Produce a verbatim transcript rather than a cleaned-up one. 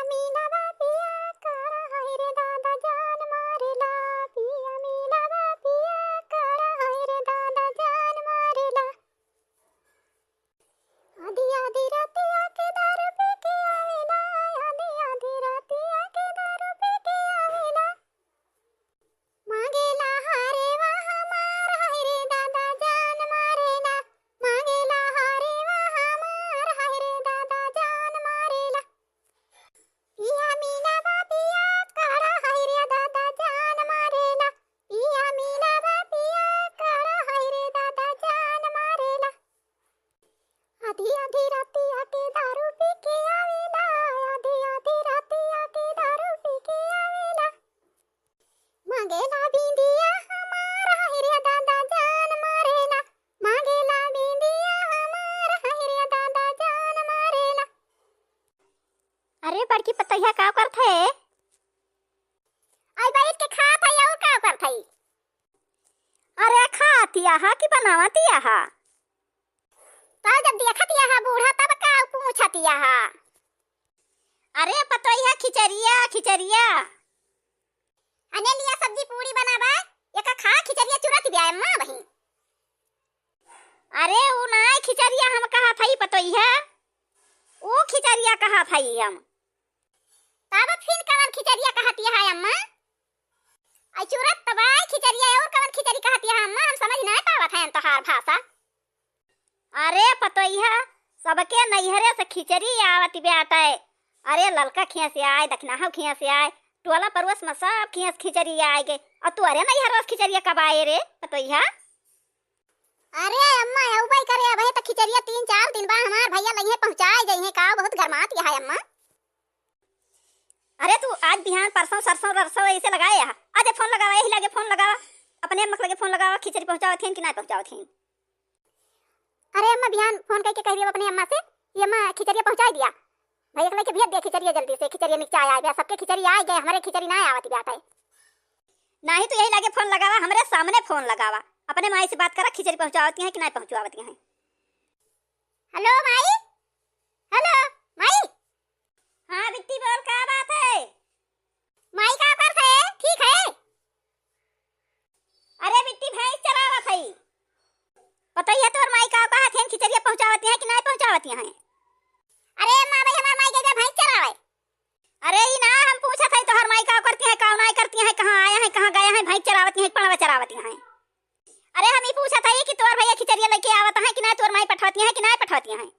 मिला बा पिया काड़ा, हाय रे दादा जान मारेला। पिया मिला बा पिया काड़ा, हाय रे दादा जान मारेला। आधी आधी रातिया के दारू पी के आवेला, आधी आधी रातिया के दारू पी के आवेला। मांगेला हारेवा हमार, हाय रे दादा जान मारेला। मांगेला हारेवा हमार, हाय रे दादा जान मारेला। पिया मिला बा पिया काड़ा, हाय रे दादा जान मारेला। पिया मिला बा पिया काड़ा, हाय रे दादा जान मारेला। आधी आधी रातिया के दारू पी के आवेला, आधी आधी रातिया के दारू पी के आवेला। मांगेला बिंदिया हमार, हाय रे दादा जान मारेला। मांगेला बिंदिया हमार, हाय रे दादा जान मारेला। अरे बड़की पतोहिया, का करत है? आई बैठ के खात है, और का करत है? अरे खातिया हा कि बनावतिया हा? तो जब देखतिया हा बूढ़ा, तब का पूछतिया हा? अरे पतोहिया, खिचरिया, खिचरिया। अने लिया सब्जी पूड़ी बनावा, एका खा, खिचरिया चुरत बिया अम्मा बहिन। अरे ऊ नाय खिचरिया हम कहत हई पतोहिया, ऊ खिचरिया कहत हई हम। तब फिन कवन खिचरिया कहतिया है अम्मा? आई चुरत तबाय खिचरिया, और कवन खिचरी कहतिया है अम्मा? हम समझ नाय पावत है तोहार भाषा। अरे पतोहिया, सबके नैहरे से खिचरी आवत बाटे। अरे ललका खिया से आए, दखिनहा खिया से आए, टोला पड़ोस में सब खिया से खिचरी आए गे। और तू अरे नैहरे से खिचरिया कब आए रे पतोहिया? अरे अम्मा, अउबे करे, अबे तो खिचरिया तीन चार दिन बा, हमार भैया लइहे पहुँचाए जइहे का, बहुत गरमात है अम्मा। अरे तू आज बिहान परसों सरसों ररसों ऐसे लगाए हा, आज फोन लगावा, यही लगे फोन लगावा, अपने अम्मा के लगे फोन लगावा, खिचरी पहुँचावत हैं कि ना पहुँचावत हैं। अरे अम्मा, बिहान फोन करके कह दिया अपने अम्मा से, ये अम्मा खिचरिया पहुँचा दिया, भैया के लेके भेज दिया खिचरिया जल्दी से, खिचरिया निकचा आया गया, सबके खिचरी आ गए, हमारे खिचरी ना आवत बाटे। नाही तो यही लगे फोन लगावा, हमरे सामने फोन लगावा, अपने माई से बात करा, खिचरी पहुँचावती हैं कि ना पहुँचावती हैं। हेलो माई, हेलो माई। हाँ बिट्टी बोल, का बात है? माई का करत है, ठीक है? अरे बिट्टी भैंस चरावत है। पतोहिया तोर माई का कहत हैं, खिचरिया पहुँचावती हैं कि ना पहुँचावती हैं? अरे अम्मा भाई, हमार माई के जा भैंस चरावे। अरे ई ना हम पूछत है तोहर माई का करती हैं, का नाय करती हैं, कहाँ आया है, कहाँ गया है, भैंस चरावती हैं, पड़वा चरावती हैं। अरे हम ई पूछत है कि तोर भैया खिचरिया लेके आवत हैं कि ना, तोर माई पठवती हैं कि ना पठवती हैं।